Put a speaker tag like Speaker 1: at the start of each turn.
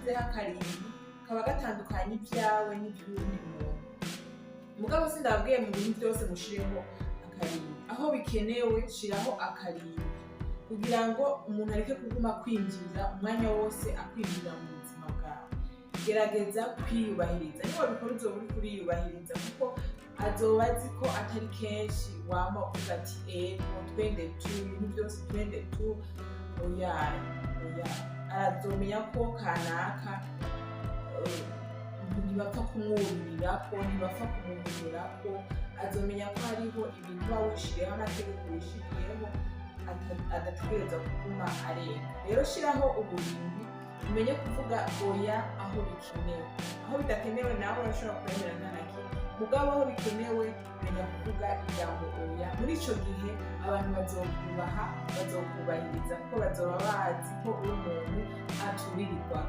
Speaker 1: Ushizeho akarimbi, kaba gatandukanye ibyawe n'iby'uwundi muntu. Mugabo sindababwiye mu bintu byose mushireho akarimbi. Aho bikenewe, shiraho akarimbi kugira ngo umuntu areke kuguma kwinjirira umwanya wose, akwinjirira mu buzima bwawe. Gerageza kwiyubahiriza. Niba wabikora, uzoba uriko uriyubahiriza, kuko azoba azi ko atari kenshi wama uvuga ati "Ego, twende tu, ibintu byose twende tu." Oya, oya, arazomenya ko kanaka ntibapfa kumwurirako, ntibapfa kumuhonyurako. Azomenya ko hariho ibintu uba wishiriyeho, amategeko wishiriyeho adategerezwa kuguma arenga. Rero shiraho uburimbi, umenye kuvuga oya aho bikenewe. Aho bidakenewe nawe urashobora kwemera nta na kimwe, mugabo aho bikenewe, menya kuvuga ijambo oya. Muri ico gihe abantu bazokubaha, bazokubahiriza, kuko bazoba bazi ko uri umuntu aturirirwa.